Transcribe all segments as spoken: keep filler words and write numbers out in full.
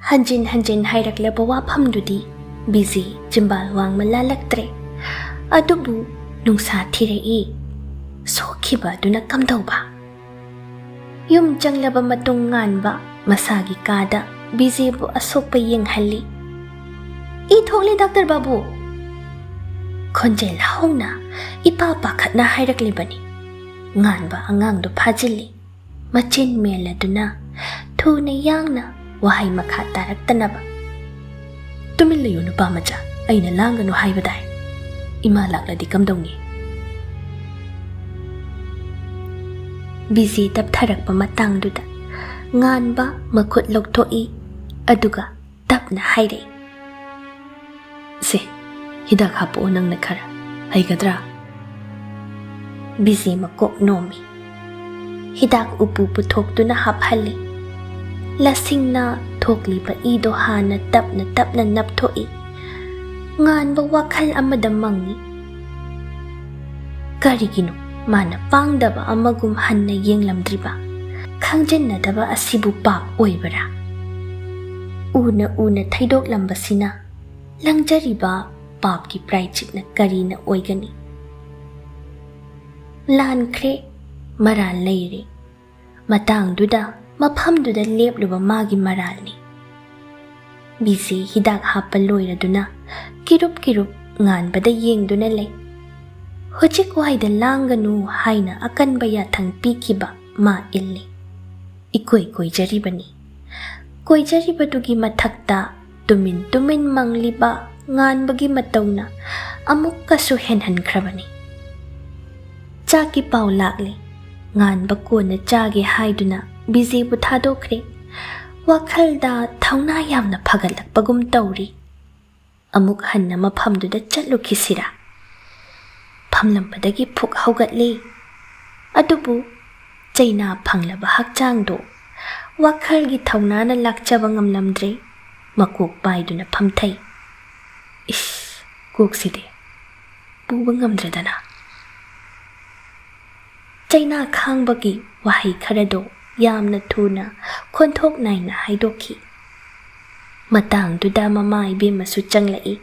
ꯍꯟꯖꯤꯟ ꯍꯟꯖꯤꯟ ꯍꯥꯏꯔꯛꯂꯕ ꯋꯥꯐꯝꯗꯨꯗꯤ ꯕꯤꯖꯤ ꯆꯤꯝꯕꯥꯜ ꯋꯥꯡꯃ ꯂꯥꯜꯂꯛꯇ꯭ꯔꯦ꯫ ꯑꯗꯨꯕꯨ ꯅꯨꯡꯁꯥ ꯊꯤꯔꯛꯏ꯫ ꯁꯣꯛꯈꯤꯕ ꯑꯗꯨꯅ ꯀꯝꯗꯧꯕ? ꯌꯨꯝ ꯆꯪꯂꯕ ꯃꯇꯨꯡ ꯉꯥꯟꯕ ꯃꯁꯥꯒꯤ ꯀꯥꯗ ꯕꯤꯖꯤꯕꯨ ꯑꯁꯣꯛꯄ ꯌꯦꯡꯍꯜꯂꯤ꯫ "ꯏ ꯊꯣꯛꯂꯦ, ꯗꯥꯛꯇꯔ ꯕꯥꯕꯨ!" ꯈꯣꯟꯖꯦꯜ ꯍꯧꯅ ꯏꯄꯥ ꯄꯥꯈꯠꯅ ꯍꯥꯏꯔꯛꯂꯤꯕꯅꯤ꯫ ꯉꯥꯟꯕ ꯑꯉꯥꯡꯗꯨ ꯐꯥꯖꯤꯜꯂꯤ꯫ ꯃꯆꯤꯟ ꯃꯦꯜꯂꯗꯨꯅ ꯊꯨꯅ ꯌꯥꯡꯅ ꯋꯥꯍꯩ ꯃꯈꯥ ꯇꯥꯔꯛꯇꯅꯕ꯫ "ꯇꯨꯃꯤꯟ ꯂꯩꯌꯨ ꯅꯨꯄꯥ ꯃꯆꯥ, ꯑꯩꯅ ꯂꯥꯡꯒꯅꯨ ꯍꯥꯏꯕꯗꯥꯏ? ꯏꯃꯥ ꯂꯥꯛꯂꯗꯤ ꯀꯝꯗꯧꯅꯤ?" ꯕꯤꯖꯤ ꯇꯞꯊꯔꯛꯄ ꯃꯇꯥꯡꯗꯨꯗ ꯉꯥꯟꯕ ꯃꯈꯨꯠ ꯂꯧꯊꯣꯛꯏ, ꯑꯗꯨꯒ ꯇꯞꯅ ꯍꯥꯏꯔꯛꯏ, "ꯁꯦ, ꯍꯤꯗꯥꯛ ꯍꯥꯞꯄꯛꯑꯣ ꯅꯪꯅ ꯈꯔ꯫ ꯍꯩꯒꯗ꯭ꯔꯥ?" ꯕꯤꯖꯤ ꯃꯀꯣꯛ ꯅꯣꯝꯃꯤ꯫ ꯍꯤꯗꯥꯛ ꯎꯄꯨ ꯄꯨꯊꯣꯛꯇꯨꯅ ꯍꯥꯞꯍꯜꯂꯤ꯫ ꯂꯁꯤꯡꯅ ꯊꯣꯛꯂꯤꯕ ꯏꯗꯣ ꯍꯥꯟꯅ ꯇꯞꯅ ꯇꯞꯅ ꯅꯞꯊꯣꯛꯏ꯫ ꯉꯥꯟꯕ ꯋꯥꯈꯜ ꯑꯃꯗ ꯃꯪꯏ꯫ ꯀꯔꯤꯒꯤꯅꯣ ꯃꯥꯅ ꯄꯥꯡꯗꯕ ꯑꯃꯒꯨꯝ ꯍꯟꯅ ꯌꯦꯡꯂꯝꯗ꯭ꯔꯤꯕ? ꯈꯪꯖꯤꯟꯅꯗꯕ ꯑꯁꯤꯕꯨ ꯄꯥꯞ ꯑꯣꯏꯕꯔꯥ? ꯎꯅ ꯎꯅ ꯊꯩꯗꯣꯛꯂꯝꯕꯁꯤꯅ ꯂꯪꯖꯔꯤꯕ ꯄꯥꯞꯀꯤ ꯄ꯭ꯔꯥꯏꯆꯤꯠꯅ ꯀꯔꯤꯅ ꯑꯣꯏꯒꯅꯤ? ꯂꯥꯟꯈ꯭ꯔꯦ, ꯃꯔꯥꯜ ꯂꯩꯔꯦ꯫ ꯃꯇꯥꯡꯗꯨꯗ ꯃꯐꯝꯗꯨꯗ ꯂꯦꯞꯂꯨꯕ ꯃꯥꯒꯤ ꯃꯔꯥꯜꯅꯤ꯫ ꯕꯤꯖꯤ ꯍꯤꯗꯥꯛ ꯍꯥꯞꯄ ꯂꯣꯏꯔꯗꯨꯅ ꯀꯤꯔꯨꯞ ꯀꯤꯔꯨꯞ ꯉꯥꯟꯕꯗ ꯌꯦꯡꯗꯨꯅ ꯂꯩ꯫ ꯍꯧꯖꯤꯛ ꯋꯥꯏꯗ ꯂꯥꯡꯒꯅꯨ ꯍꯥꯏꯅ ꯑꯀꯟꯕ ꯌꯥꯊꯪ ꯄꯤꯈꯤꯕ ꯃꯥ ꯏꯜꯂꯤ꯫ ꯏꯀꯣꯏ ꯀꯣꯏꯖꯔꯤꯕꯅꯤ꯫ ꯀꯣꯏꯖꯔꯤꯕꯗꯨꯒꯤ ꯃꯊꯛꯇ ꯇꯨꯃꯤꯟ ꯇꯨꯃꯤꯟ ꯃꯪꯂꯤꯕ ꯉꯥꯟꯕꯒꯤ ꯃꯇꯧꯅ ꯑꯃꯨꯛꯀꯁꯨ ꯍꯦꯟꯍꯟꯈ꯭ꯔꯕꯅꯤ꯫ ꯆꯥꯛꯀꯤ ꯄꯥꯎ ꯂꯥꯛꯂꯦ꯫ ꯉꯥꯟꯕ ꯀꯣꯟꯅ ꯆꯥꯒꯦ ꯍꯥꯏꯗꯨꯅ ꯕꯤꯖꯦꯕꯨ ꯊꯥꯗꯣꯛꯈ꯭ꯔꯦ꯫ ꯋꯥꯈꯜꯗ ꯊꯧꯅꯥ ꯌꯥꯝꯅ ꯐꯒꯠꯂꯛꯄꯒꯨꯝ ꯇꯧꯔꯤ꯫ ꯑꯃꯨꯛ ꯍꯟꯅ ꯃꯐꯝꯗꯨꯗ ꯆꯠꯂꯨꯈꯤꯁꯤꯔꯥ? ꯐꯝꯂꯝꯕꯗꯒꯤ ꯐꯨꯛ ꯍꯧꯒꯠꯂꯦ꯫ ꯑꯗꯨꯕꯨ ꯆꯩꯅꯥ ꯐꯪꯂꯕ ꯍꯛꯆꯥꯡꯗꯣ ꯋꯥꯈꯜꯒꯤ ꯊꯧꯅꯥꯅ ꯂꯥꯛꯆꯕ ꯉꯝꯂꯝꯗ꯭ꯔꯦ꯫ ꯃꯀꯣꯛ ꯄꯥꯏꯗꯨꯅ ꯐꯝꯊꯩ꯫ ꯏꯁ, ꯀꯣꯛꯁꯤꯗꯤ ꯄꯨꯕ ꯉꯝꯗ꯭ꯔꯦꯗꯅ꯫ ꯆꯩꯅꯥ ꯈꯥꯡꯕꯒꯤ ꯋꯥꯍꯩ ꯈꯔꯗꯣ ꯌꯥꯝꯅ ꯊꯨꯅ ꯈꯣꯟꯊꯣꯛ ꯅꯥꯏꯅ ꯍꯥꯏꯗꯣꯛꯈꯤ꯫ ꯃꯇꯥꯡꯗꯨꯗ ꯃꯃꯥ ꯏꯕꯦꯝꯃꯁꯨ ꯆꯪꯂꯛꯏ꯫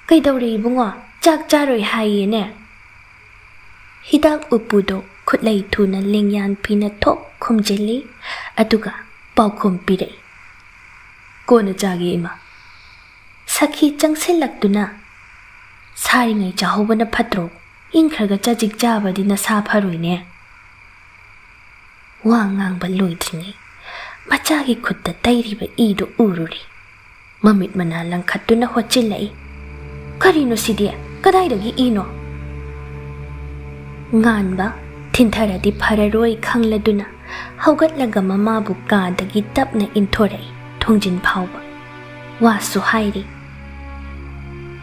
"ꯀꯩꯗꯧꯔꯦ ꯏꯕꯨꯡꯉꯣ? ꯆꯥꯛ ꯆꯥꯔꯣꯏ ꯍꯥꯏꯌꯦꯅꯦ?" ꯍꯤꯗꯥꯛ ꯎꯄꯨꯗꯣ ꯈꯨꯠꯂꯩ ꯊꯨꯅ ꯂꯦꯡꯌꯥꯟ ꯐꯤꯅ ꯊꯣꯛ ꯈꯨꯝꯖꯤꯜꯂꯤ, ꯑꯗꯨꯒ ꯄꯥꯎꯈꯨꯝ ꯄꯤꯔꯛꯏ꯫ "ꯀꯣꯟꯅ ꯆꯥꯒꯦ, ꯏꯃꯥ꯫" ꯁꯈꯤ ꯆꯪꯁꯤꯜꯂꯛꯇꯨꯅ, "ꯁꯥꯔꯤꯉꯩ ꯆꯥꯍꯧꯕꯅ ꯐꯠꯇ꯭ꯔꯣ? ꯏꯪꯈ꯭ꯔꯒ ꯆꯖꯤꯛ ꯆꯥꯕꯗꯤ ꯅꯁꯥ ꯐꯔꯣꯏꯅꯦ꯫" ꯋꯥ ꯉꯥꯡꯕ ꯂꯣꯏꯗ꯭ꯔꯤꯉꯩ ꯃꯆꯥꯒꯤ ꯈꯨꯠꯇ ꯇꯩꯔꯤꯕ ꯏꯗꯨ ꯎꯔꯨꯔꯦ꯫ ꯃꯃꯤꯠ ꯃꯅꯥ ꯂꯪꯈꯠꯇꯨꯅ ꯍꯣꯠꯆꯤꯜꯂꯛꯏ꯫ "ꯀꯔꯤꯅꯣ ꯁꯤꯗꯤ? ꯀꯗꯥꯏꯗꯒꯤ ꯏꯅꯣ?" ꯉꯥꯟꯕ ꯊꯤꯟꯊꯔꯗꯤ ꯐꯔꯔꯣꯏ ꯈꯪꯂꯗꯨꯅ ꯍꯧꯒꯠꯂꯒ ꯃꯃꯥꯕꯨ ꯀꯥꯗꯒꯤ ꯇꯞꯅ ꯏꯟꯊꯣꯔꯛꯏ, ꯊꯣꯡꯖꯤꯟ ꯐꯥꯎꯕ꯫ ꯋꯥꯁꯨ ꯍꯥꯏꯔꯤ꯫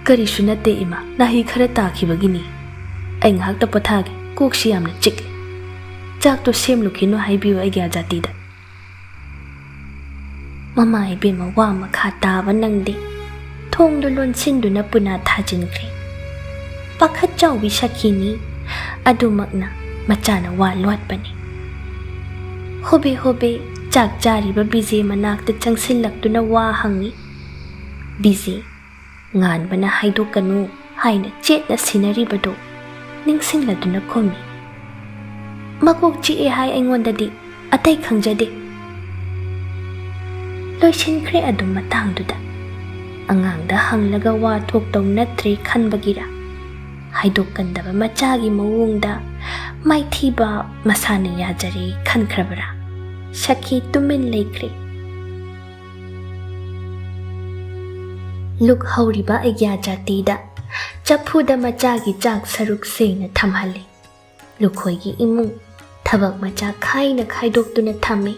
"ꯀꯔꯤꯁꯨ ꯅꯠꯇꯦ ꯏꯃꯥ, ꯅꯥꯍꯤ ꯈꯔ ꯇꯥꯈꯤꯕꯒꯤꯅꯤ꯫ ꯑꯩ ꯉꯥꯏꯍꯥꯛꯇ ꯄꯣꯊꯥꯒꯦ, ꯀꯣꯛꯁꯤ ꯌꯥꯝꯅ ꯆꯤꯛꯂꯤ꯫ ꯆꯥꯛꯇꯣ ꯁꯦꯝꯂꯨꯈꯤꯅꯨ ꯍꯥꯏꯕꯤꯌꯨ ꯑꯩꯒꯤ ꯑꯖꯥꯇꯤꯗ꯫" ꯃꯃꯥ ꯏꯕꯦꯝꯃ ꯋꯥ ꯃꯈꯥ ꯇꯥꯕ ꯅꯪꯗꯦ꯫ ꯊꯣꯡꯗꯨ ꯂꯣꯟꯁꯤꯟꯗꯨꯅ ꯄꯨꯅꯥ ꯊꯥꯖꯤꯟꯈ꯭ꯔꯦ꯫ ꯄꯥꯈꯠ ꯆꯥꯎꯕꯤ ꯁꯈꯤꯅꯤ, ꯑꯗꯨꯃꯛꯅ ꯃꯆꯥꯅ ꯋꯥ ꯂꯣꯠꯄꯅꯤ꯫ ꯍꯣꯕꯦ ꯍꯣꯕꯦ ꯆꯥꯛ ꯆꯥꯔꯤꯕ ꯕꯤꯖꯦ ꯃꯅꯥꯛꯇ ꯆꯪꯁꯤꯜꯂꯛꯇꯨꯅ ꯋꯥ ꯍꯪꯉꯤ꯫ ꯕꯤꯖꯦ, ꯉꯥꯟꯕꯅ ꯍꯥꯏꯗꯣꯛꯀꯅꯨ ꯍꯥꯏꯅ ꯆꯦꯠꯅ ꯁꯤꯟꯅꯔꯤꯕꯗꯨ ꯅꯤꯡꯁꯤꯡꯂꯗꯨꯅ ꯈꯨꯝꯃꯤ꯫ "ꯃꯀꯣꯛ ꯆꯤꯛꯑꯦ ꯍꯥꯏ ꯑꯩꯉꯣꯟꯗꯗꯤ, ꯑꯇꯩ ꯈꯪꯖꯗꯦ꯫" ꯂꯣꯏꯁꯤꯟꯈ꯭ꯔꯦ ꯑꯗꯨꯝ ꯃꯇꯥꯡꯗꯨꯗ꯫ ꯑꯉꯥꯡꯗ ꯍꯪꯂꯒ ꯋꯥ ꯊꯣꯛꯇꯧ ꯅꯠꯇ꯭ꯔꯦ ꯈꯟꯕꯒꯤꯔ, ꯍꯥꯏꯗꯣꯛꯀꯟꯗꯕ ꯃꯆꯥꯒꯤ ꯃꯑꯣꯡꯗ ꯃꯥꯏꯊꯤꯕ ꯃꯁꯥꯅ ꯌꯥꯖꯔꯦ ꯈꯟꯈ꯭ꯔꯕꯔꯥ? ꯁꯈꯤ ꯇꯨꯃꯤꯟ ꯂꯩꯈ꯭ꯔꯦ꯫ ꯂꯨꯛ ꯍꯧꯔꯤꯕ ꯑꯩꯒ꯭ꯌꯥ ꯖꯥꯇꯤꯗ ꯆꯐꯨꯗ ꯃꯆꯥꯒꯤ ꯆꯥꯛ ꯁꯔꯨꯛ ꯁꯦꯡꯅ ꯊꯝꯍꯜꯂꯤ꯫ ꯂꯨꯈꯣꯏꯒꯤ ꯏꯃꯨꯡ ꯊꯕꯛ ꯃꯆꯥ ꯈꯥꯏꯅ ꯈꯥꯏꯗꯣꯛꯇꯨꯅ ꯊꯝꯃꯤ꯫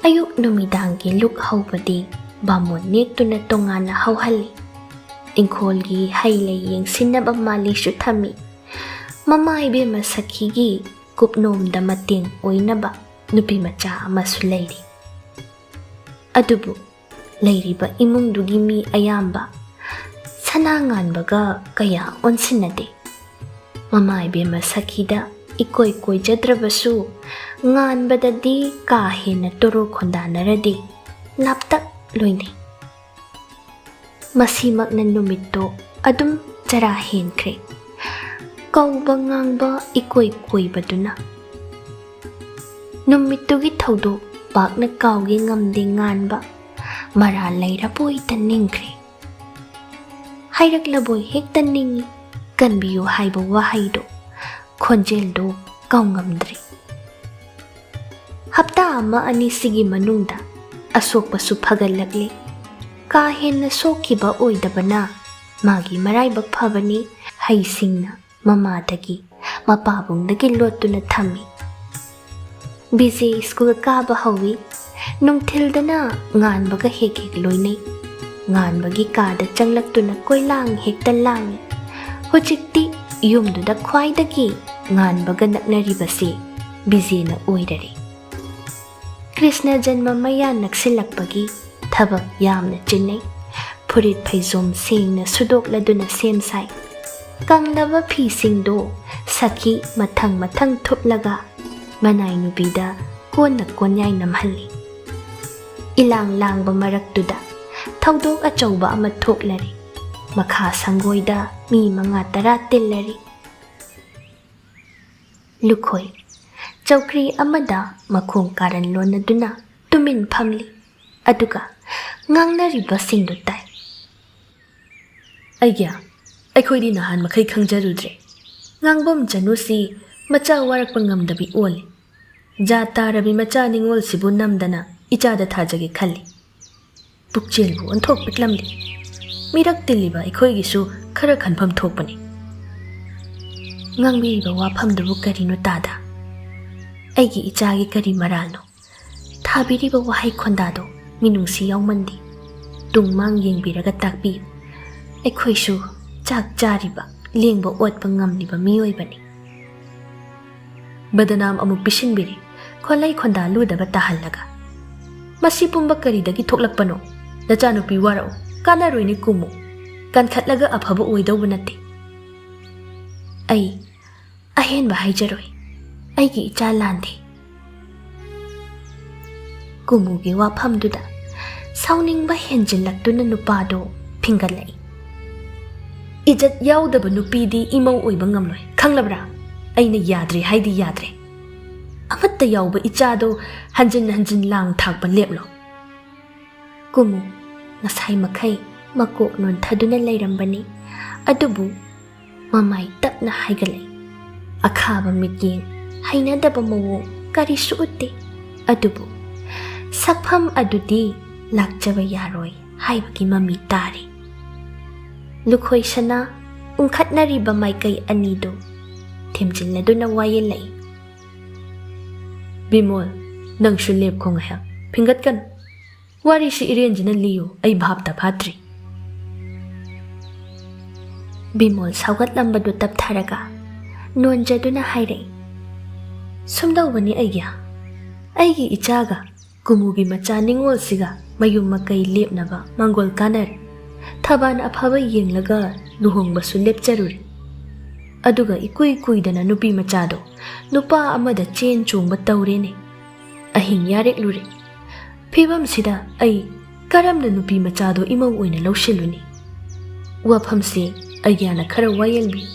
ꯑꯌꯨꯛ ꯅꯨꯃꯤꯗꯥꯡꯒꯤ ꯂꯨꯛ ꯍꯧꯕꯗꯤ ꯕꯥꯃꯣꯟ ꯅꯦꯛꯇꯨꯅ ꯇꯣꯉꯥꯟꯅ ꯍꯧꯍꯜꯂꯤ꯫ ꯏꯪꯈꯣꯜꯒꯤ ꯍꯩ ꯂꯩ ꯌꯦꯡꯁꯤꯟꯅꯕ ꯃꯥꯂꯤꯁꯨ ꯊꯝꯃꯤ꯫ ꯃꯃꯥ ꯏꯕꯦꯝꯃ ꯁꯈꯤꯒꯤ ꯀꯨꯞꯅꯣꯝꯗ ꯃꯇꯦꯡ ꯑꯣꯏꯅꯕ ꯅꯨꯄꯤ ꯃꯆꯥ ꯑꯃꯁꯨ ꯂꯩꯔꯤ꯫ ꯑꯗꯨꯕꯨ ꯂꯩꯔꯤꯕ ꯏꯃꯨꯡꯗꯨꯒꯤ ꯃꯤ ꯑꯌꯥꯝꯕ ꯁꯅꯥ ꯉꯥꯟꯕꯒ ꯀꯌꯥ ꯑꯣꯟꯁꯤꯟꯅꯗꯦ꯫ ꯃꯃꯥ ꯏꯕꯦꯝꯃ ꯁꯈꯤꯗ ꯏꯀꯣꯏ ꯀꯣꯏꯖꯗ꯭ꯔꯕꯁꯨ, ꯉꯥꯟꯕꯗꯗꯤ ꯀꯥ ꯍꯦꯟꯅ ꯇꯣꯔꯣ ꯈꯣꯟꯗꯥꯅꯔꯗꯦ, ꯂꯥꯞꯇꯛ ꯂꯣꯏꯅꯩ꯫ ꯃꯁꯤꯃꯛꯅ ꯅꯨꯃꯤꯠꯇꯣ ꯑꯗꯨꯝ ꯆꯔꯥ ꯍꯦꯟꯈ꯭ꯔꯦ, ꯀꯧꯕ ꯉꯥꯡꯕ ꯏꯀꯣꯏ ꯀꯣꯏꯕꯗꯨꯅ꯫ ꯅꯨꯃꯤꯠꯇꯨꯒꯤ ꯊꯧꯗꯣꯛ ꯄꯥꯛꯅ ꯀꯥꯎꯒꯦ ꯉꯝꯗꯦ ꯉꯥꯟꯕ, ꯃꯔꯥꯜ ꯂꯩꯔꯕꯣꯏꯇ ꯅꯤꯡꯈ꯭ꯔꯦ꯫ ꯍꯥꯏꯔꯛꯂꯕꯣꯏ ꯍꯦꯛꯇ ꯅꯤꯡꯏ, ꯀꯟꯕꯤꯌꯨ ꯍꯥꯏꯕ ꯋꯥꯍꯩꯗꯣ, ꯈꯣꯟꯖꯦꯜꯗꯣ ꯀꯥꯎꯉꯝꯗ꯭ꯔꯦ꯫ ꯍꯞꯇꯥ ꯑꯃ ꯑꯅꯤꯁꯤꯒꯤ ꯃꯅꯨꯡꯗ ꯑꯁꯣꯛꯄꯁꯨ ꯐꯒꯠꯂꯛꯂꯦ꯫ ꯀꯥ ꯍꯦꯟꯅ ꯁꯣꯛꯈꯤꯕ ꯑꯣꯏꯗꯕꯅ ꯃꯥꯒꯤ ꯃꯔꯥꯏꯕꯛ ꯐꯕꯅꯤ, ꯍꯩꯁꯤꯡꯅ ꯃꯃꯥꯗꯒꯤ, ꯃꯄꯥꯕꯨꯡꯗꯒꯤ ꯂꯣꯠꯇꯨꯅ ꯊꯝꯃꯤ꯫ ꯕꯤꯖꯦ ꯁ꯭ꯀꯨꯜ ꯀꯥꯕ ꯍꯧꯏ꯫ ꯅꯨꯡꯊꯤꯜꯗꯅ ꯉꯥꯟꯕꯒ ꯍꯦꯛ ꯍꯦꯛ ꯂꯣꯏꯅꯩ꯫ ꯉꯥꯟꯕꯒꯤ ꯀꯥꯗ ꯆꯪꯂꯛꯇꯨꯅ ꯀꯣꯏꯂꯥꯡ ꯍꯦꯛꯇ ꯂꯥꯡꯏ꯫ ꯍꯧꯖꯤꯛꯇꯤ ꯌꯨꯝꯗꯨꯗ ꯈ꯭ꯋꯥꯏꯗꯒꯤ ꯉꯥꯟꯕꯒ ꯅꯛꯅꯔꯤꯕꯁꯤ ꯕꯤꯖꯦꯅ ꯑꯣꯏꯔꯔꯦ꯫ ꯀ꯭ꯔꯤꯁꯅ ꯖꯟꯃ ꯃꯌꯥ ꯅꯛꯁꯤꯜꯂꯛꯄꯒꯤ ꯊꯕꯛ ꯌꯥꯝꯅ ꯆꯤꯟꯅꯩ꯫ ꯐꯨꯔꯤꯠ ꯐꯩꯖꯣꯝ ꯁꯦꯡꯅ ꯁꯨꯗꯣꯛꯂꯗꯨꯅ ꯁꯦꯝ ꯁꯥꯏ꯫ ꯀꯪꯂꯕ ꯐꯤꯁꯤꯡꯗꯣ ꯁꯈꯤ ꯃꯊꯪ ꯃꯊꯪ ꯊꯨꯞꯂꯒ ꯃꯅꯥꯏ ꯅꯨꯄꯤꯗ ꯀꯣꯟꯅ ꯀꯣꯟꯌꯥꯏ ꯅꯝꯍꯜꯂꯤ꯫ ꯏꯂꯥꯡ ꯂꯥꯡꯕ ꯃꯔꯛꯇꯨꯗ ꯊꯧꯗꯣꯛ ꯑꯆꯧꯕ ꯑꯃ ꯊꯣꯛꯂꯔꯦ꯫ ꯃꯈꯥ ꯁꯪꯒꯣꯏꯗ ꯃꯤ ꯃꯉꯥ ꯇꯔꯥ ꯇꯤꯜꯂꯔꯦ꯫ ꯂꯨꯈꯣꯏ ꯆꯧꯀ꯭ꯔꯤ ꯑꯃꯗ ꯃꯈꯣꯡ ꯀꯥꯔꯟ ꯂꯣꯟꯅꯗꯨꯅ ꯇꯨꯃꯤꯟ ꯐꯝꯂꯤ꯫ ꯑꯗꯨꯒ ꯉꯥꯡꯅꯔꯤꯕꯁꯤꯡꯗꯨ ꯇꯥꯏ꯫ "ꯑꯩꯒ꯭ꯌꯥ, ꯑꯩꯈꯣꯏꯗꯤ ꯅꯍꯥꯟ ꯃꯈꯩ ꯈꯪꯖꯔꯨꯗ꯭ꯔꯦ꯫ ꯉꯥꯡꯕꯝ ꯆꯅꯨꯁꯤ ꯃꯆꯥ ꯋꯥꯔꯛꯄ ꯉꯝꯗꯕꯤ ꯑꯣꯜꯂꯤ꯫ ꯖꯥꯠ ꯇꯥꯔꯕꯤ ꯃꯆꯥ ꯅꯤꯉꯣꯜꯁꯤꯕꯨ ꯅꯝꯗꯅ ꯏꯆꯥꯗ ꯊꯥꯖꯒꯦ ꯈꯜꯂꯤ꯫" ꯄꯨꯛꯆꯦꯜꯕꯨ ꯑꯣꯟꯊꯣꯛ ꯄꯤꯛꯂꯝꯂꯤ꯫ ꯃꯤꯔꯛ ꯇꯤꯜꯂꯤꯕ ꯑꯩꯈꯣꯏꯒꯤꯁꯨ ꯈꯔ ꯈꯟꯐꯝ ꯊꯣꯛꯄꯅꯤ꯫ ꯉꯥꯡꯕꯤꯔꯤꯕ ꯋꯥꯐꯝꯗꯨꯕꯨ ꯀꯔꯤꯅꯣ ꯇꯥꯗ? ꯑꯩꯒꯤ ꯏꯆꯥꯒꯤ ꯀꯔꯤ ꯃꯔꯥꯜꯅꯣ? ꯊꯥꯕꯤꯔꯤꯕ ꯋꯥꯍꯩ ꯈꯣꯟꯗꯥꯗꯣ ꯃꯤꯅꯨꯡꯁꯤ ꯌꯥꯎꯃꯟꯗꯦ꯫ ꯇꯨꯡ ꯃꯥꯡ ꯌꯦꯡꯕꯤꯔꯒ ꯇꯥꯛꯄꯤꯌꯨ꯫ ꯑꯩꯈꯣꯏꯁꯨ ꯆꯥꯛ ꯆꯥꯔꯤꯕ, ꯂꯦꯡꯕ ꯑꯣꯠꯄ ꯉꯝꯂꯤꯕ ꯃꯤꯑꯣꯏꯕꯅꯤ꯫ ꯕꯗꯅꯥꯝ ꯑꯃꯨꯛ ꯄꯤꯁꯤꯟꯕꯤꯔꯦ, ꯈꯣꯜꯂꯩ ꯈꯣꯟꯗꯥ ꯂꯨꯗꯕ ꯇꯥꯍꯜꯂꯒ꯫ "ꯃꯁꯤ ꯄꯨꯝꯕ ꯀꯔꯤꯗꯒꯤ ꯊꯣꯛꯂꯛꯄꯅꯣ? ꯅꯆꯥꯅꯨꯄꯤ ꯋꯥꯔꯛꯎ, ꯀꯥꯟꯅꯔꯣꯏꯅꯦ ꯀꯨꯝꯃꯨ꯫ ꯀꯟꯈꯠꯂꯒ ꯑꯐꯕ ꯑꯣꯏꯗꯧꯕ ꯅꯠꯇꯦ꯫" "ꯑꯩ ꯑꯍꯦꯟꯕ ꯍꯥꯏꯖꯔꯣꯏ꯫ ꯑꯩꯒꯤ ꯏꯆꯥ ꯂꯥꯟꯗꯦ꯫" ꯀꯨꯃꯨꯒꯤ ꯋꯥꯐꯝꯗꯨꯗ ꯁꯥꯎꯅꯤꯡꯕ ꯍꯦꯟꯖꯤꯜꯂꯛꯇꯨꯅ ꯅꯨꯄꯥꯗꯨ ꯐꯤꯡꯒꯠꯂꯛꯏ꯫ "ꯏꯖꯠ ꯌꯥꯎꯗꯕ ꯅꯨꯄꯤꯗꯤ ꯏꯃꯧ ꯑꯣꯏꯕ ꯉꯝꯂꯣꯏ, ꯈꯪꯂꯕ꯭ꯔꯥ? ꯑꯩꯅ ꯌꯥꯗ꯭ꯔꯦ ꯍꯥꯏꯗꯤ ꯌꯥꯗ꯭ꯔꯦ꯫ ꯑꯃꯠꯇ ꯌꯥꯎꯕ ꯏꯆꯥꯗꯣ ꯍꯟꯖꯤꯟ ꯍꯟꯖꯤꯟ ꯂꯥꯡ ꯊꯥꯛꯄ ꯂꯦꯞꯂꯣ꯫" ꯀꯨꯃꯨ ꯉꯁꯥꯏ ꯃꯈꯩ ꯃꯀꯣꯛ ꯅꯣꯟꯊꯗꯨꯅ ꯂꯩꯔꯝꯕꯅꯤ, ꯑꯗꯨꯕꯨ ꯃꯃꯥꯏ ꯇꯞꯅ ꯍꯥꯏꯒꯠꯂꯛꯏ꯫ ꯑꯈꯥꯕ ꯃꯤꯠꯌꯦꯡ, ꯍꯩꯅꯗꯕ ꯃꯑꯣꯡ ꯀꯔꯤꯁꯨ ꯎꯠꯇꯦ꯫ ꯑꯗꯨꯕꯨ ꯁꯛꯐꯝ ꯑꯗꯨꯗꯤ ꯂꯥꯛꯆꯕ ꯌꯥꯔꯣꯏ ꯍꯥꯏꯕꯒꯤ ꯃꯃꯤ ꯇꯥꯔꯤ꯫ ꯂꯨꯈꯣꯏ ꯁꯅꯥ ꯎꯪꯈꯠꯅꯔꯤꯕ ꯃꯥꯏꯀꯩ ꯑꯅꯤꯗꯨ ꯊꯦꯝꯖꯤꯜꯂꯗꯨꯅ ꯋꯥꯌꯦꯜꯂꯛꯏ꯫ "ꯕꯤꯃꯣꯜ, ꯅꯪꯁꯨ ꯂꯦꯞꯈꯣ ꯉꯥꯏꯍꯥꯛ꯫ ꯐꯤꯡꯒꯠꯀꯅꯨ꯫ ꯋꯥꯔꯤꯁꯤ ꯏꯔꯦꯟꯖꯅ ꯂꯤꯌꯨ, ꯑꯩ ꯚꯥꯞꯇ ꯐꯥꯠꯇ꯭ꯔꯤ꯫" ꯕꯤꯃꯣꯜ ꯁꯥꯎꯒꯠꯂꯝꯕꯗꯨ ꯇꯞꯊꯔꯒ ꯅꯣꯟꯖꯗꯨꯅ ꯍꯥꯏꯔꯛꯏ, "ꯁꯨꯝꯗꯧꯕꯅꯤ ꯑꯩꯒꯤ, ꯑꯩꯒꯤ ꯏꯆꯥꯒ ꯀꯨꯃꯨꯒꯤ ꯃꯆꯥ ꯅꯤꯉꯣꯜꯁꯤꯒ ꯃꯌꯨꯝ ꯃꯀꯩ ꯂꯦꯞꯅꯕ ꯃꯥꯡꯒꯣꯜ ꯀꯥꯟꯅꯔꯦ꯫ ꯊꯕꯥꯟ ꯑꯐꯕ ꯌꯦꯡꯂꯒ ꯂꯨꯍꯣꯡꯕꯁꯨ ꯂꯦꯞꯆꯔꯨꯔꯦ꯫ ꯑꯗꯨꯒ ꯏꯀꯨꯏ ꯀꯨꯏꯗꯅ ꯅꯨꯄꯤ ꯃꯆꯥꯗꯣ ꯅꯨꯄꯥ ꯑꯃꯗ ꯆꯦꯟ ꯆꯣꯡꯕ ꯇꯧꯔꯦꯅꯦ꯫ ꯑꯍꯤꯡ ꯌꯥꯔꯦꯛꯂꯨꯔꯦ꯫ ꯐꯤꯕꯝꯁꯤꯗ ꯑꯩ ꯀꯔꯝꯅ ꯅꯨꯄꯤ ꯃꯆꯥꯗꯣ ꯏꯃꯧ ꯑꯣꯏꯅ ꯂꯧꯁꯤꯜꯂꯨꯅꯤ? ꯋꯥꯐꯝꯁꯤ ꯑꯩꯒ꯭ꯌꯥꯅ ꯈꯔ ꯋꯥꯌꯦꯜꯕꯤꯌꯨ꯫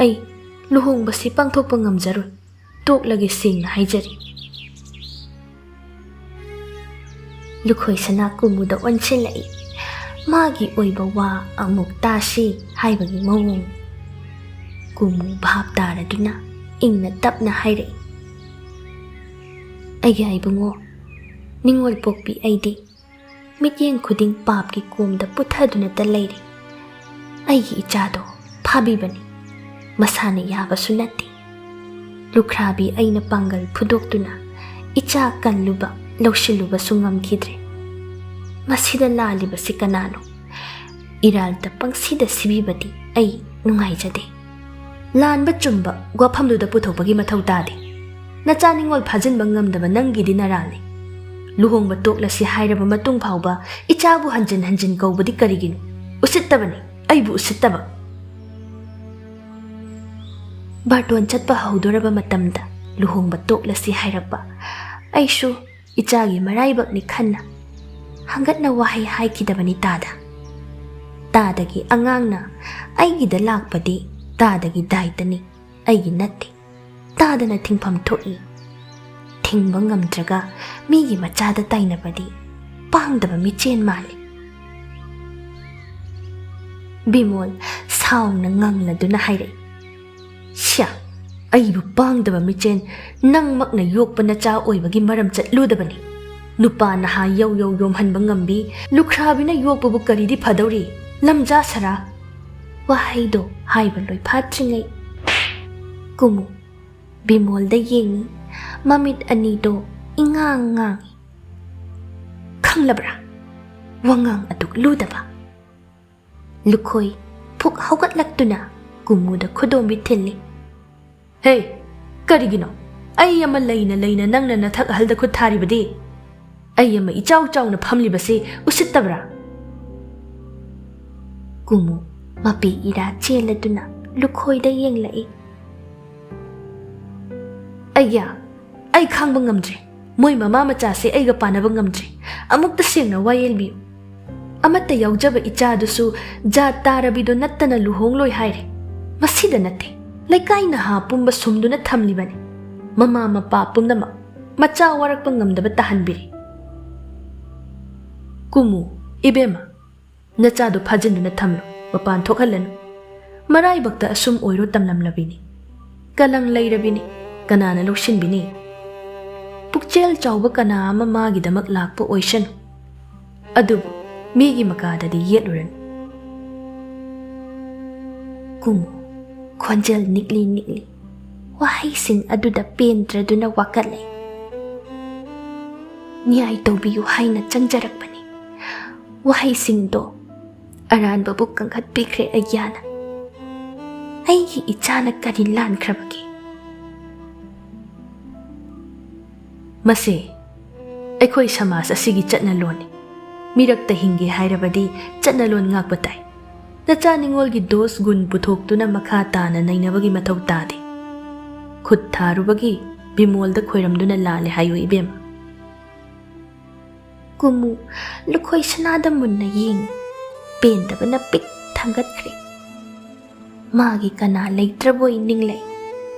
ꯑꯩ ꯂꯨꯍꯣꯡꯕꯁꯤ ꯄꯥꯡꯊꯣꯛꯄ ꯉꯝꯖꯔꯣꯏ꯫ ꯇꯣꯛꯂꯒꯦ, ꯁꯦꯡꯅ ꯍꯥꯏꯖꯔꯤ꯫" ꯂꯨꯈꯣꯏ ꯁꯅꯥ ꯀꯨꯃꯨꯗ ꯑꯣꯟꯁꯤꯜꯂꯛꯏ꯫ ꯃꯥꯒꯤ ꯑꯣꯏꯕ ꯋꯥ ꯑꯃꯨꯛ ꯇꯥꯁꯤ ꯍꯥꯏꯕꯒꯤ ꯃꯑꯣꯡ꯫ ꯀꯨꯃꯨ ꯚꯥꯞ ꯇꯥꯔꯗꯨꯅ ꯏꯪꯅ ꯇꯞꯅ ꯍꯥꯏꯔꯛꯏ, "ꯑꯩꯒꯤ ꯏꯕꯨꯡꯉꯣ, ꯅꯤꯡꯉꯣꯜ ꯄꯣꯛꯄꯤ ꯑꯩꯗꯤ ꯃꯤꯠꯌꯦꯡ ꯈꯨꯗꯤꯡ ꯄꯥꯞꯀꯤ ꯀꯣꯝꯗ ꯄꯨꯊꯗꯨꯅꯇ ꯂꯩꯔꯤ꯫ ꯑꯩꯒꯤ ꯏꯆꯥꯗꯣ ꯐꯥꯕꯤꯕꯅꯤ꯫ ꯃꯁꯥꯅ ꯌꯥꯕꯁꯨ ꯅꯠꯇꯦ꯫ ꯂꯨꯈ꯭ꯔꯥꯕꯤ ꯑꯩꯅ ꯄꯥꯡꯒꯜ ꯐꯨꯗꯣꯛꯇꯨꯅ ꯏꯆꯥ ꯀꯜꯂꯨꯕ, ꯂꯧꯁꯤꯜꯂꯨꯕꯁꯨ ꯉꯝꯈꯤꯗ꯭ꯔꯦ꯫ ꯃꯁꯤꯗ ꯂꯥꯜꯂꯤꯕꯁꯤ ꯀꯅꯥꯅꯣ? ꯏꯔꯥꯜꯗ ꯄꯪꯁꯤꯗ ꯁꯤꯕꯤꯕꯗꯤ ꯑꯩ ꯅꯨꯡꯉꯥꯏꯖꯗꯦ꯫ ꯂꯥꯟꯕ ꯆꯨꯝꯕ ꯋꯥꯐꯝꯗꯨꯗ ꯄꯨꯊꯣꯛꯄꯒꯤ ꯃꯊꯧ ꯇꯥꯗꯦ꯫ ꯅꯆꯥ ꯅꯤꯡꯉꯣꯜ ꯐꯥꯖꯤꯟꯕ ꯉꯝꯗꯕ ꯅꯪꯒꯤꯗꯤ ꯅꯔꯥꯜꯅꯤ꯫ ꯂꯨꯍꯣꯡꯕ ꯇꯣꯛꯂꯁꯤ ꯍꯥꯏꯔꯕ ꯃꯇꯨꯡ ꯐꯥꯎꯕ ꯏꯆꯥꯕꯨ ꯍꯟꯖꯤꯟ ꯍꯟꯖꯤꯟ ꯀꯧꯕꯗꯤ ꯀꯔꯤꯒꯤꯅꯣ? ꯎꯁꯤꯠꯇꯕꯅꯤ, ꯑꯩꯕꯨ ꯎꯁꯤꯠꯇꯕ꯫ ꯕꯥꯔꯇꯣꯟ ꯆꯠꯄ ꯍꯧꯗꯣꯔꯕ ꯃꯇꯝꯗ ꯂꯨꯍꯣꯡꯕ ꯇꯣꯛꯂꯁꯤ ꯍꯥꯏꯔꯛꯄ꯫ ꯑꯩꯁꯨ ꯏꯆꯥꯒꯤ ꯃꯔꯥꯏꯕꯛꯅꯤ ꯈꯟꯅ ꯍꯪꯒꯠꯅ ꯋꯥꯍꯩ ꯍꯥꯏꯈꯤꯗꯕꯅꯤ ꯇꯥꯗ꯫ ꯇꯥꯗꯒꯤ ꯑꯉꯥꯡꯅ ꯑꯩꯒꯤꯗ ꯂꯥꯛꯄꯗꯤ ꯇꯥꯗꯒꯤ ꯗꯥꯏꯇꯅꯤ, ꯑꯩꯒꯤ ꯅꯠꯇꯦ꯫ ꯇꯥꯗꯅ ꯊꯤꯡꯐꯝ ꯊꯣꯛꯏ꯫ ꯊꯤꯡꯕ ꯉꯝꯗ꯭ꯔꯒ ꯃꯤꯒꯤ ꯃꯆꯥꯗ ꯇꯥꯏꯅꯕꯗꯤ ꯄꯥꯡꯗꯕ ꯃꯤꯆꯦꯟ ꯃꯥꯜꯂꯤ꯫ ꯕꯤꯃꯣꯜ ꯁꯥꯎꯅ ꯉꯪꯂꯗꯨꯅ ꯍꯥꯏꯔꯛꯏ, "ꯁ꯭ꯌꯥ, ꯑꯩꯕꯨ ꯄꯥꯡꯗꯕ ꯃꯤꯆꯦꯟ, ꯅꯪꯃꯛꯅ ꯌꯣꯛꯄ ꯅꯆꯥ ꯑꯣꯏꯕꯒꯤ ꯃꯔꯝ ꯆꯠꯂꯨꯗꯕꯅꯤ꯫ ꯅꯨꯄꯥ ꯅꯍꯥ ꯌꯧ ꯌꯧ ꯌꯣꯝꯍꯟꯕ ꯉꯝꯕꯤ ꯂꯨꯈ꯭ꯔꯥꯕꯤꯅ ꯌꯣꯛꯄꯕꯨ ꯀꯔꯤꯗꯤ ꯐꯗꯧꯔꯤ? ꯂꯝꯖꯥ ꯁꯔꯥ!" ꯋꯥꯍꯩꯗꯣ ꯍꯥꯏꯕ ꯂꯣꯏꯐꯥꯠꯇ꯭ꯔꯤꯉꯩ ꯀꯨꯃꯨ ꯕꯤꯃꯣꯜꯗ ꯌꯦꯡꯉꯤ꯫ ꯃꯃꯤꯠ ꯑꯅꯤꯗꯣ ꯏꯉꯥꯡ ꯉꯥꯡꯉꯤ꯫ ꯈꯪꯂꯕ꯭ꯔꯥ? ꯋꯥꯉꯥꯡ ꯑꯗꯨꯛ ꯂꯨꯗꯕ꯫ ꯂꯨꯈꯣꯏ ꯐꯨꯛ ꯍꯧꯒꯠꯂꯛꯇꯨꯅ ꯀꯨꯃꯨꯗ ꯈꯨꯗꯣꯝꯕꯤ ꯊꯤꯜꯂꯤ꯫ "ꯍꯦ, ꯀꯔꯤꯒꯤꯅꯣ? ꯑꯩ ꯑꯃ ꯂꯩꯅ ꯂꯩꯅ ꯅꯪꯅ ꯅꯊꯛ ꯑꯍꯜꯗ ꯈꯨꯠ ꯊꯥꯔꯤꯕꯗꯤ? ꯑꯩ ꯑꯃ ꯏꯆꯥꯎ ꯆꯥꯎꯅ ꯐꯝꯂꯤꯕꯁꯤ ꯎꯁꯤꯠꯇꯕ꯭ꯔꯥ?" ꯀꯨꯃꯨ ꯃꯄꯤ ꯏꯔꯥ ꯆꯦꯜꯂꯗꯨꯅ ꯂꯨꯈꯣꯏꯗ ꯌꯦꯡꯂꯛꯏ꯫ "ꯑꯩꯌꯥ, ꯑꯩ ꯈꯥꯡꯕ ꯉꯝꯗ꯭ꯔꯦ꯫ ꯃꯣꯏ ꯃꯃꯥ ꯃꯆꯥꯁꯦ ꯑꯩꯒ ꯄꯥꯟꯅꯕ ꯉꯝꯗ꯭ꯔꯦ꯫ ꯑꯃꯨꯛꯇ ꯁꯦꯡꯅ ꯋꯥꯌꯦꯜꯕꯤꯌꯨ꯫ ꯑꯃꯠꯇ ꯌꯥꯎꯖꯕ ꯏꯆꯥꯗꯨꯁꯨ ꯖꯥꯠ ꯇꯥꯔꯕꯤꯗꯣ ꯅꯠꯇꯅ ꯂꯨꯍꯣꯡꯂꯣꯏ ꯍꯥꯏꯔꯦ꯫ ꯃꯁꯤꯗ ꯅꯠꯇꯦ, ꯂꯩꯀꯥꯏ ꯅꯍꯥ ꯄꯨꯝꯕ ꯁꯨꯝꯗꯨꯅ ꯊꯝꯂꯤꯕꯅꯤ꯫ ꯃꯃꯥ ꯃꯄꯥ ꯄꯨꯝꯅꯃꯛ ꯃꯆꯥ ꯋꯥꯔꯛꯄ ꯉꯝꯗꯕ ꯇꯥꯍꯟꯕꯤꯔꯦ꯫ ꯀꯨꯃꯨ, ꯏꯕꯦꯝꯃ, ꯅꯆꯥꯗꯨ ꯐꯥꯖꯤꯟꯗꯨꯅ ꯊꯝꯂꯨ, ꯃꯄꯥꯟ ꯊꯣꯛꯍꯜꯂꯅꯨ꯫ ꯃꯔꯥꯏꯕꯛꯇ ꯑꯁꯨꯝ ꯑꯣꯏꯔꯣ ꯇꯝꯂꯝꯂꯕꯤꯅꯤ꯫ ꯀꯂꯪ ꯂꯩꯔꯕꯤꯅꯤ, ꯀꯅꯥꯅ ꯂꯧꯁꯤꯟꯕꯤꯅꯤ? ꯄꯨꯛꯆꯦꯜ ꯆꯥꯎꯕ ꯀꯅꯥ ꯑꯃ ꯃꯥꯒꯤꯗꯃꯛ ꯂꯥꯛꯄ ꯑꯣꯏꯁꯅꯨ꯫" ꯑꯗꯨꯕꯨ ꯃꯤꯒꯤ ꯃꯀꯥꯗꯗꯤ ꯌꯦꯠꯂꯨꯔꯅꯨ꯫ ꯀꯨꯃꯨ, ꯈꯣꯟꯖꯦꯜ ꯅꯤꯛꯂꯤ ꯅꯤꯛꯂꯤ, ꯋꯥꯍꯩꯁꯤꯡ ꯑꯗꯨꯗ ꯄꯦꯟꯗ꯭ꯔꯗꯨꯅ ꯋꯥꯀꯠꯂꯦ꯫ "ꯅ꯭ꯌꯥꯏ ꯇꯧꯕꯤꯌꯨ" ꯍꯥꯏꯅ ꯆꯪꯖꯔꯛꯄꯅꯤ꯫ ꯋꯥꯍꯩꯁꯤꯡꯗꯣ ꯑꯔꯥꯟꯕꯕꯨ ꯀꯟꯈꯠꯄꯤꯈ꯭ꯔꯦ ꯑꯩꯒ꯭ꯌꯥꯅ꯫ ꯑꯩꯒꯤ ꯏꯆꯥꯅ ꯀꯔꯤ ꯂꯥꯟꯈ꯭ꯔꯕꯒꯦ? ꯃꯁꯦ ꯑꯩꯈꯣꯏ ꯁꯃꯥꯖ ꯑꯁꯤꯒꯤ ꯆꯠꯅꯂꯣꯟꯅꯤ꯫ ꯃꯤꯔꯛꯇ ꯍꯤꯡꯒꯦ ꯍꯥꯏꯔꯕꯗꯤ ꯆꯠꯅꯂꯣꯟ ꯉꯥꯛꯄ ꯇꯥꯏ꯫ ꯅꯆꯥ ꯅꯤꯉꯣꯜꯒꯤ ꯗꯣꯁ ꯒꯨꯟ ꯄꯨꯊꯣꯛꯇꯨꯅ ꯃꯈꯥ ꯇꯥꯅ ꯅꯩꯅꯕꯒꯤ ꯃꯊꯧ ꯇꯥꯗꯦ꯫ ꯈꯨꯠ ꯊꯥꯔꯨꯕꯒꯤ ꯕꯤꯃꯣꯜꯗ ꯈꯣꯏꯔꯝꯗꯨꯅ ꯂꯥꯜꯂꯦ ꯍꯥꯏꯌꯨ ꯏꯕꯦꯝꯃ꯫ ꯀꯨꯃꯨ ꯂꯨꯈꯣꯏ ꯁꯅꯥꯗ ꯃꯨꯟꯅ ꯌꯦꯡꯉꯤ꯫ ꯄꯦꯟꯗꯕꯅ ꯄꯤꯛ ꯊꯥꯡꯒꯠꯈ꯭ꯔꯦ꯫ ꯃꯥꯒꯤ ꯀꯅꯥ ꯂꯩꯇ꯭ꯔꯕꯣꯏ ꯅꯤꯡꯂꯩ꯫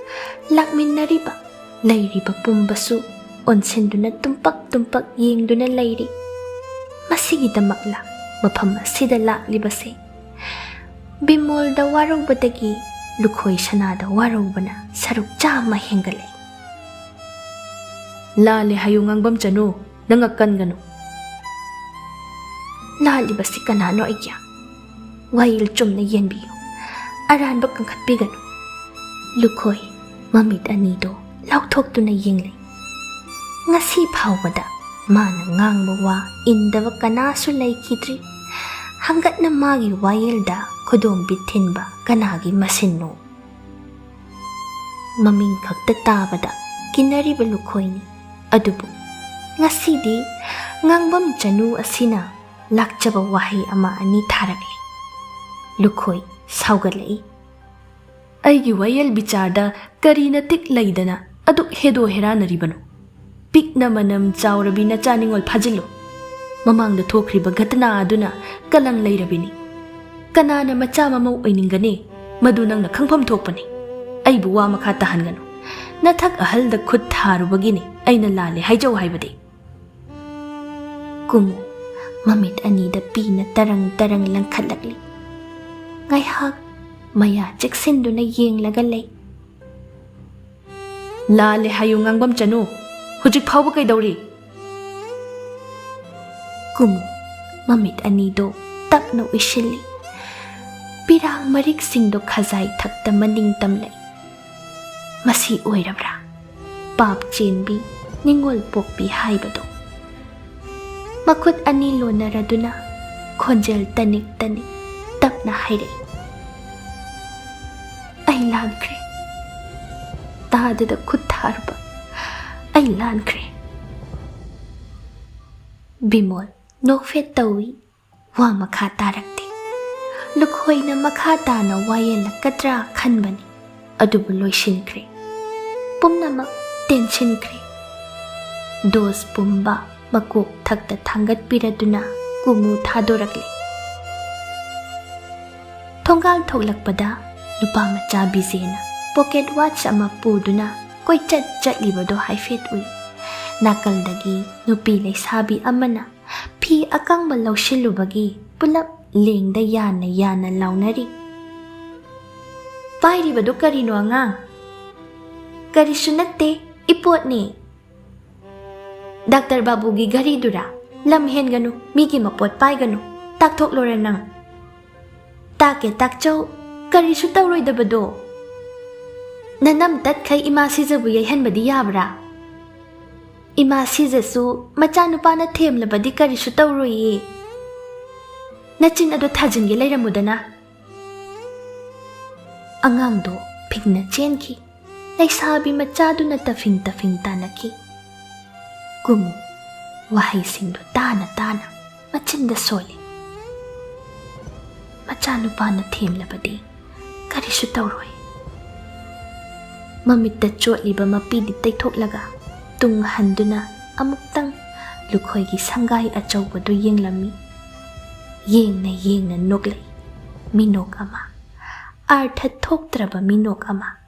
ꯂꯥꯛꯃꯤꯟꯅꯔꯤꯕ, ꯂꯩꯔꯤꯕ ꯄꯨꯝꯕꯁꯨ ꯑꯣꯟꯁꯤꯟꯗꯨꯅ ꯇꯨꯝꯄꯛ ꯇꯨꯝꯄꯛ ꯌꯦꯡꯗꯨꯅ ꯂꯩꯔꯤ꯫ ꯃꯁꯤꯒꯤꯗꯃꯛꯂ ꯃꯐꯝ ꯑꯁꯤꯗ ꯂꯥꯛꯂꯤꯕꯁꯦ? ꯕꯤꯃꯣꯜꯗ ꯋꯥꯔꯧꯕꯗꯒꯤ ꯂꯨꯈꯣꯏ ꯁꯅꯥꯗ ꯋꯥꯔꯧꯕꯅ ꯁꯔꯨꯛ ꯆꯥꯝꯃ ꯍꯦꯟꯒꯠꯂꯛꯏ꯫ "ꯂꯥꯜꯂꯦ ꯍꯥꯏꯌꯨ, ꯉꯥꯡꯕꯝ ꯆꯅꯨ, ꯅꯉꯛ ꯀꯟꯒꯅꯨ꯫ ꯂꯥꯜꯂꯤꯕꯁꯤ ꯀꯅꯥꯅꯣ ꯑꯩꯒꯤ? ꯋꯥꯌꯦꯜ ꯆꯨꯝꯅ ꯌꯦꯟꯕꯤꯌꯨ, ꯑꯔꯥꯟꯕ ꯀꯟꯈꯠꯄꯤꯒꯅꯨ꯫" ꯂꯨꯈꯣꯏ ꯃꯃꯤꯠ ꯑꯅꯤꯗꯣ ꯂꯥꯎꯊꯣꯛꯇꯨꯅ ꯌꯦꯡꯂꯩ꯫ ꯉꯁꯤ ꯐꯥꯎꯕꯗ ꯃꯥꯅ ꯉꯥꯡꯕ ꯋꯥ ꯏꯟꯗꯕ ꯀꯅꯥꯁꯨ ꯂꯩꯈꯤꯗ꯭ꯔꯤ꯫ ꯍꯪꯒꯠꯅ ꯃꯥꯒꯤ ꯋꯥꯌꯦꯜꯗ ꯈꯨꯗꯣꯝꯕꯤ ꯊꯤꯟꯕ ꯀꯅꯥꯒꯤ ꯃꯁꯤꯟꯅꯣ? ꯃꯃꯤꯡ ꯈꯛꯇ ꯇꯥꯕꯗ ꯀꯤꯅꯔꯤꯕ ꯂꯨꯈꯣꯏꯅꯤ꯫ ꯑꯗꯨꯕꯨ ꯉꯁꯤꯗꯤ ꯉꯥꯡꯕꯝ ꯆꯅꯨ ꯑꯁꯤꯅ ꯂꯥꯛꯆꯕ ꯋꯥꯍꯩ ꯑꯃ ꯑꯅꯤ ꯊꯥꯔꯛꯂꯤ꯫ ꯂꯨꯈꯣꯏ ꯁꯥꯎꯒꯠꯂꯛꯏ꯫ "ꯑꯩꯒꯤ ꯋꯥꯌꯦꯜ ꯕꯤꯆꯥꯔꯗ ꯀꯔꯤ ꯅꯇꯤꯛ ꯂꯩꯗꯅ ꯑꯗꯨꯛ ꯍꯦꯗꯣ ꯍꯦꯔꯥꯅꯔꯤꯕꯅꯣ? ꯄꯤꯛꯅ ꯃꯅꯝ ꯆꯥꯎꯔꯕꯤ ꯅꯆꯥ ꯅꯤꯉꯣꯜ ꯐꯥꯖꯤꯜꯂꯨ꯫ ꯃꯃꯥꯡꯗ ꯊꯣꯛꯈ꯭ꯔꯤꯕ ꯘꯇꯅꯥ ꯑꯗꯨꯅ ꯀꯂꯪ ꯂꯩꯔꯕꯤꯅꯤ꯫ ꯀꯅꯥꯅ ꯃꯆꯥ ꯃꯃꯧ ꯑꯣꯏꯅꯤꯡꯒꯅꯤ? ꯃꯗꯨ ꯅꯪꯅ ꯈꯪꯐꯝ ꯊꯣꯛꯄꯅꯤ꯫ ꯑꯩꯕꯨ ꯋꯥ ꯃꯈꯥ ꯇꯥꯍꯟꯒꯅꯨ꯫ ꯅꯊꯛ ꯑꯍꯜꯗ ꯈꯨꯠ ꯊꯥꯔꯨꯕꯒꯤꯅꯤ ꯑꯩꯅ ꯂꯥꯜꯂꯦ ꯍꯥꯏꯖꯧ ꯍꯥꯏꯕꯗꯤ꯫" ꯀꯨꯃꯨ ꯃꯃꯤꯠ ꯑꯅꯤꯗ ꯄꯤꯅ ꯇꯔꯪ ꯇꯔꯪ ꯂꯪꯈꯠꯂꯛꯂꯤ꯫ ꯉꯥꯏꯍꯥꯛ ꯃꯌꯥ ꯆꯦꯛꯁꯤꯟꯗꯨꯅ ꯌꯦꯡꯂꯒ ꯂꯩ꯫ "ꯂꯥꯜꯂꯦ ꯍꯥꯏꯌꯨ, ꯉꯥꯡꯕꯝ ꯆꯅꯨ꯫ ꯍꯧꯖꯤꯛ ꯐꯥꯎꯕ ꯀꯩꯗꯧꯔꯤ?" ꯀꯨꯃꯨ ꯃꯃꯤꯠ ꯑꯅꯤꯗꯣ ꯇꯞꯅ ꯎꯏꯁꯤꯜꯂꯤ꯫ ꯄꯤꯔꯥꯡ ꯃꯔꯤꯛꯁꯤꯡꯗꯣ ꯈꯖꯥꯏ ꯊꯛꯇ ꯃꯅꯤꯡ ꯇꯝꯂꯛꯏ꯫ ꯃꯁꯤ ꯑꯣꯏꯔꯕ꯭ꯔꯥ? ꯄꯥꯞ ꯆꯦꯟꯕꯤ, ꯅꯤꯡꯉꯣꯜ ꯄꯣꯛꯄꯤ ꯍꯥꯏꯕꯗꯣ꯫ ꯃꯈꯨꯠ ꯑꯅꯤ ꯂꯣꯟꯅꯔꯗꯨꯅ ꯈꯣꯟꯖꯦꯜ ꯇꯅꯤꯛ ꯇꯅꯤꯛ ꯇꯞꯅ ꯍꯥꯏꯔꯛꯏ, "ꯑꯩ ꯂꯥꯟꯈ꯭ꯔꯦ꯫ ꯇꯥꯗꯗ ꯈꯨꯠ ꯊꯥꯔꯨꯕ ꯑꯩ ꯂꯥꯟꯈ꯭ꯔꯦ꯫" ꯕꯤꯃꯣꯜ ꯅꯣꯛꯐꯦꯠ ꯇꯧꯏ꯫ ꯋꯥ ꯃꯈꯥ ꯇꯥꯔꯛꯇꯦ꯫ ꯂꯨꯈꯣꯏꯅ ꯃꯈꯥ ꯇꯥꯅ ꯋꯥꯌꯦꯜꯂꯛꯀꯗ꯭ꯔꯥ ꯈꯟꯕꯅꯤ, ꯑꯗꯨꯕꯨ ꯂꯣꯏꯁꯤꯟꯈ꯭ꯔꯦ꯫ ꯄꯨꯝꯅꯃꯛ ꯇꯦꯟꯁꯤꯟꯈ꯭ꯔꯦ꯫ ꯗꯣꯁ ꯄꯨꯝꯕ ꯃꯀꯣꯛ ꯊꯛꯇ ꯊꯥꯡꯒꯠꯄꯤꯔꯗꯨꯅ ꯀꯨꯃꯨ ꯊꯥꯗꯣꯔꯛꯂꯦ꯫ ꯊꯣꯡꯒꯥꯜ ꯊꯣꯛꯂꯛꯄꯗ ꯅꯨꯄꯥ ꯃꯆꯥ ꯕꯤꯖꯦꯅ ꯄꯣꯀꯦꯠ ꯋꯥꯠꯆ ꯑꯃ ꯄꯨꯗꯨꯅ ꯀꯣꯏꯆꯠ ꯆꯠꯂꯤꯕꯗꯣ ꯍꯥꯏꯐꯦꯠ ꯎꯏ꯫ ꯅꯥꯀꯜꯗꯒꯤ ꯅꯨꯄꯤ ꯂꯩꯁꯥꯕꯤ ꯑꯃꯅ ꯐꯤ ꯑꯀꯪꯕ ꯂꯧꯁꯤꯜꯂꯨꯕꯒꯤ ꯄꯨꯂꯞ ꯂꯦꯡꯗ ꯌꯥꯅ ꯌꯥꯅ ꯂꯥꯎꯅꯔꯤ꯫ "ꯄꯥꯏꯔꯤꯕꯗꯨ ꯀꯔꯤꯅꯣ ꯑꯉꯥꯡ?" "ꯀꯔꯤꯁꯨ ꯅꯠꯇꯦ, ꯏꯄꯣꯠꯅꯤ꯫" "ꯗꯥꯛꯇꯔ ꯕꯥꯕꯨꯒꯤ ꯘꯔꯤꯗꯨꯔꯥ? ꯂꯝ ꯍꯦꯟꯒꯅꯨ, ꯃꯤꯒꯤ ꯃꯄꯣꯠ ꯄꯥꯏꯒꯅꯨ꯫ ꯇꯥꯛꯊꯣꯛꯂꯣꯔ ꯅꯪ?" "ꯇꯥꯛꯀꯦ ꯇꯥꯛꯆꯧ, ꯀꯔꯤꯁꯨ ꯇꯧꯔꯣꯏꯗꯕꯗꯣ꯫ ꯅꯅꯝ ꯇꯠꯈꯩ ꯏꯃꯥ ꯁꯤꯖꯕꯨ ꯌꯩꯍꯟꯕꯗꯤ ꯌꯥꯕ꯭ꯔꯥ? ꯏꯃꯥ ꯁꯤꯖꯁꯨ ꯃꯆꯥꯅꯨꯄꯥꯅ ꯊꯦꯝꯂꯕꯗꯤ ꯀꯔꯤꯁꯨ ꯇꯧꯔꯣꯏꯌꯦ꯫ ꯅꯆꯤꯟ ꯑꯗꯨ ꯊꯥꯖꯤꯟꯒꯦ ꯂꯩꯔꯝꯃꯨꯗꯅ꯫" ꯑꯉꯥꯡꯗꯣ ꯐꯤꯡꯅ ꯆꯦꯟꯈꯤ꯫ ꯂꯩꯁꯥꯕꯤ ꯃꯆꯥꯗꯨꯅ ꯇꯐꯤꯡ ꯇꯐꯤꯡ ꯇꯥꯅꯈꯤ꯫ ꯀꯨꯃꯨ ꯋꯥꯍꯩꯁꯤꯡꯗꯨ ꯇꯥꯅ ꯇꯥꯅ ꯃꯆꯤꯟꯗ ꯁꯣꯜꯂꯤ꯫ "ꯃꯆꯥꯅꯨꯄꯥꯅ ꯊꯦꯝꯂꯕꯗꯤ ꯀꯔꯤꯁꯨ ꯇꯧꯔꯣꯏ꯫" ꯃꯃꯤꯠꯇ ꯆꯣꯠꯂꯤꯕ ꯃꯄꯤꯗꯤ ꯇꯩꯊꯣꯛꯂꯒ ꯇꯨꯡ ꯍꯟꯗꯨꯅ ꯑꯃꯨꯛꯇꯪ ꯂꯨꯈꯣꯏꯒꯤ ꯁꯪꯒꯥꯏ ꯑꯆꯧꯕꯗꯨ ꯌꯦꯡꯂꯝꯃꯤ꯫ ꯌꯦꯡꯅ ꯌꯦꯡꯅ ꯅꯣꯛꯂꯛꯏ꯫ ꯃꯤꯅꯣꯛ ꯑꯃ, ꯑꯥꯔꯊ ꯊꯣꯛꯇ꯭ꯔꯕ ꯃꯤꯅꯣꯛ ꯑꯃ꯫